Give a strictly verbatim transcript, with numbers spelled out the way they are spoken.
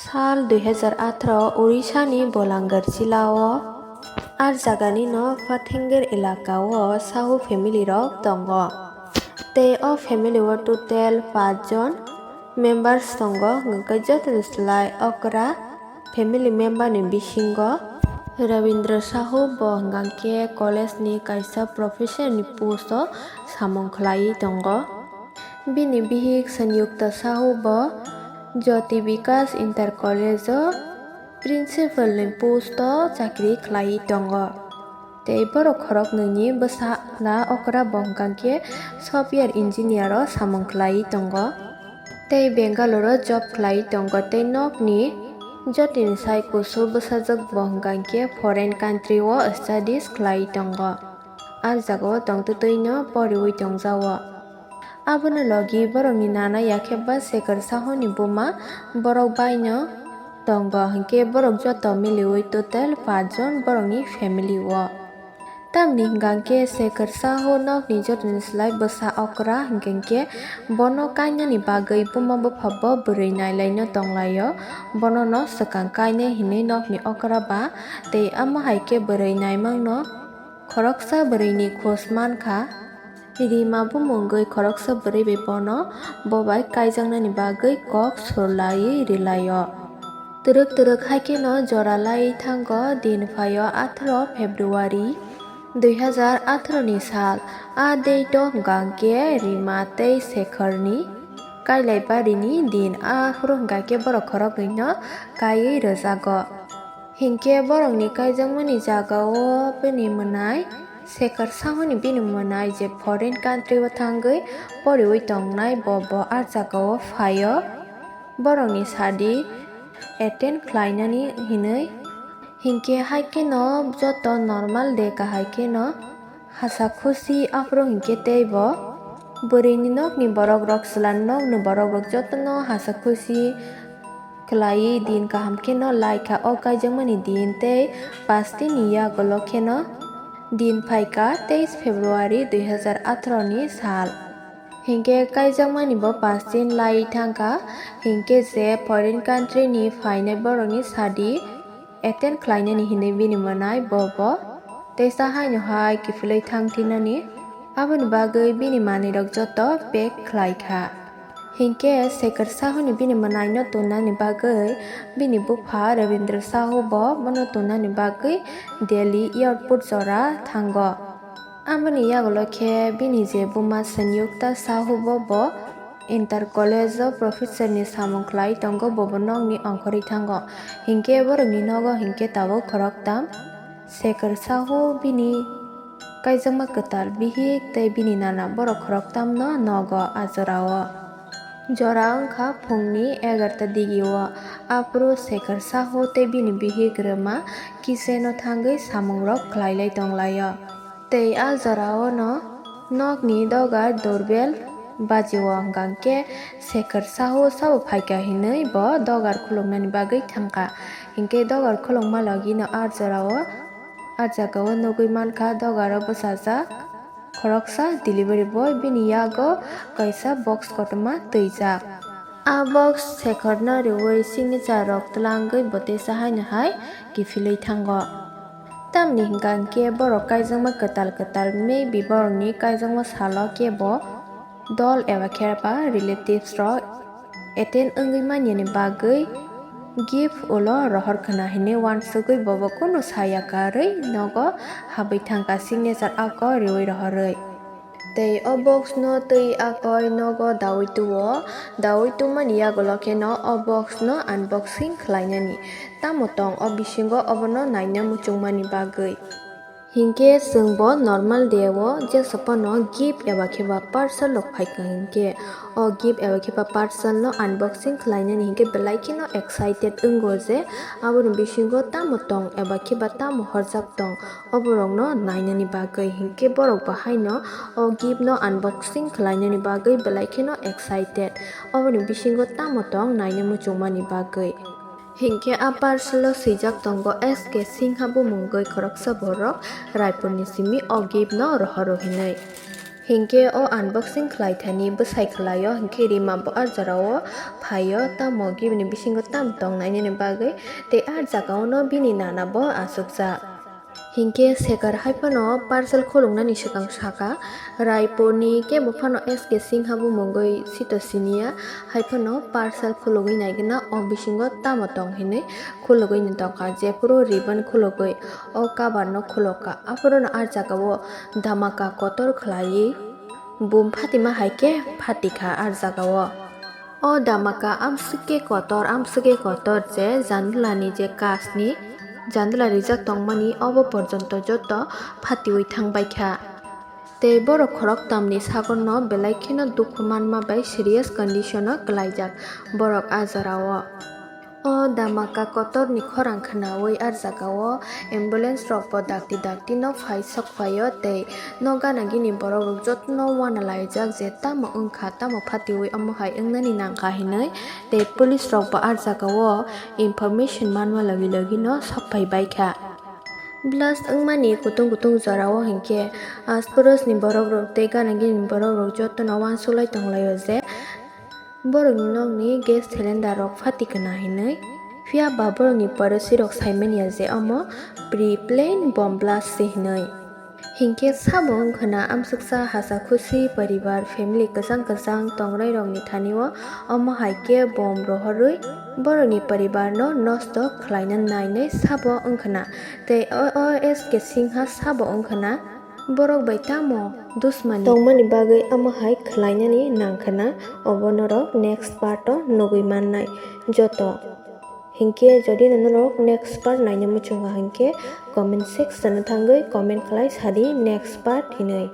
Sal dui hazar atharo Odisha ni Bolangir jila o ar jaga ni no Phathengir elaka o Sahu family rok tongo. Tei o family o total paanch jon members tongo, hwnkhe joto ni slai okra family member ni bisingo Rabindra Sahu bo hwnkhe college ni kaisa professor ni post o samung khlaiwi tongo. Bini bihik Sanyukta Sahu bo Jyoti Vikas Inter College o principal ni post o chakri khlaiwi tongo. Tei borok khoroknwi ni bwsa okra bo hwnkhe software engineer o samung khlaiwi tongo. Tei Bangalore o job khlaiwi tongo tei nokni jotoni sai kusu bwsajwk bo hwnkhe foreign country o studies khlaiwi tongo. A jagao tongtwtwino poriwi tongjago. Abono logi borokni nana yakhe ba Sekhar Sahu ni buma borok baino tongo, hwnkhe borok joto miliwi total paanch jon borokni family o. Tamni hwnkhe Sekhar Sahu nokni jotoni slai bwsa okra, hwnkhe bono kainani bagwi buma bupha bo bwrwi nailaino tonglaio. Bono no swkang kainai hinwi nokni okra ba tei amo hai khe bwrwi naimangno khoroksa bwrwini khoj mankha. Rima bumungwi khoroksa bwrwi bai bono bo bai kaijaknani bagwi kok surlaiwi rilaio. Twrwk twrwk hai kheno jora lai thango din phaio atharo February dui hazar atharo ni sal. A date o hwnkhe Rima tei Sekhar ni kailai bari ni din, aphuru hwnkhe borok khoroknwi no kaiwi rwjago. Hinkhe borokni kaijakmani jagao bini mwnai Sekhar Sahu ni bini mwnai je foreign country o thangwi poriwi tongnai bo bo a jagao phaio. Borokni sadi attend khlainani hinwi. Hinkhe hai kheno joto normal de kahai kheno hasa khusi aphuru hinkhe tei bo bwrwini nokni borok rok, chwla nokni borok rok jotono hasa khusi khlaiwi din kaham kheno lai kha o kaijakmani din tei paanch din ni yagulo kheno din phaikha teis February dui hazar atharo ni sal. Hinkhe kaijakmani bo paanch din lai thangkha, hinkhe je foreign country ni phainai borokni sadi attend khlainani hinwi bini mwnai bo bo teisa haino hai kiphilwi thang thinani, aboni bagwi bini manwirok joto pack khlai kha. Hinkhe Sekhar Sahu ni bini mwnaino tongnani bagwi bini bupha Rabindra Sahu bo bono tongnani bagwi Delhi airport jora thango. Aboni yagulo khe bini je buma Sanyukta Sahu bo bo Inter College o professor ni samung khlai tongo, bo bo nokni ongkhorwi thango. Hinkhe borokni nogo hinkhe tabuk khoroktham, Sekhar Sahu, bini kaijakma kwtal bihik tei bini nana, borok khoroktamno nogo a jorao. Jora wngkha phungni egarta digi o. Aphuru Sekhar Sahu tei bini bihik Rima kitchen o thangwi samungrok khlailai tonglaio. Tei a jorao no nokni dogar doorbell bajio, hwnkhe Sekhar Sahu sabo phaikha hinwi bo dogar khuluknani bagwi thangkha. Hinkhe dogar khulukma logino a jorao, a jagao nugwi mankha dogaro bwsajak khoroksa delivery boy, bini yago kaisa box kotorma twijak. A box Sekharno riwi signature rok twlangwi bo teisa haino hai kiphilwi thango. Tamni hwnkha hinkhe borok kaijakma kwtal kwtal, maybe borokni kaijakma salo kebo dol eba khe ba relatives rok attend wngwi manyani bagwi gift ulo rohor khna hinwi uansugwi bobo kunu saya karwi nogo habwi thangkha signature ako riwi rohorwi. Tei o box no twi akoi nogo daui tuo, daui tumani yagulo kheno o box no unboxing khlainani. Tamo tong o bisingo obono naina muchungmani bagwi. Hinkhe chwng bo normal day o jesa phano gift eba khe ba parcel rok phaikha hinkhe o gift eba khe ba parcel no unboxing khlainani hinkhe belai kheno excited wngo je aboni bisingo tamo tong eba khe ba tamo horjak tong oborokno nainani bagwi hinkhe borok bo haino o gift no unboxing khlainani bagwi belai kheno excited oboni bisingo tamo tong naina muchungmani bagwi. Hinkhe a parcel o swijak tongo S K Singha bumungwi khoroksa borok Raipur ni simi o gift no rohoro hinwi. Hinkhe o unboxing khlai thani bwsai khlaio, hinkhe Rima bo ah jorao phaio, tamo gibini bisingo tam tong nainani bagwi, tei ah jagao no bini nana bo achukjak. Hinkhe Sekhar hai phano parcel khuluknani swkang saka, Raipurni kebo phano S K Singha bo mungwi sito siniya, hai phano parcel khulugwi naigwna o bisingo tamo tong hinwi khulugwi tongkha, jephuru ribbon khulugwi o cover no khulukha, aphuru no ah jagao dhamaka kotor khlaiwi bum phatima hai khe phatikha ah jagao. O dhamaka amswk khe kotor, amswk khe kotor je jandla ni je kash ni jandla rijak tongmani obo porjonto joto phatiwi thangbaikha. Tei borok khoroktam ni sagor no belai kheno dukhu manma bai serious condition o kwlaijak borok ah jorao. O dhamaka kotor ni khorang khwnawi ah jagao ambulance rok bo dakti dakti no phai sok phaio tei no gana gini borok rok jotono uanalaijak je tamo wngkha, tamo phatiwi omo hai wngnani nangkha hinwi tei police rok bo ah jagao information manma logi logi no sok phai baikha. Blast wngmani kutung kutung jorao hinkhe ash paros ni borok rok tei gana gini borok rok jotono uansuk lai tong laio je borokni nokni gas cylinder rok phati kana hinwi, phiya ba borokni porosi rok saimanya je omo pre-planned bomb blast se hinwi. Hinkhe sabo wngkhana amsuksa hasa khusi poribar family kwchang kwchang tongrai rokni thani o omo hai khe bomb rohorwi borokni poribar no nosto khlaina nainai sabo wngkhana tei o S K Singha sabo wngkhana. Borok bai tamo dusmani tongmani bagwi omo hai khlainani nangkhana, obo norok next part o nugwi mannai joto. Hinkhe jodi no norok next part naina muchungo hinkhe comment section o thangwi comment khlai sadi next part hinwi.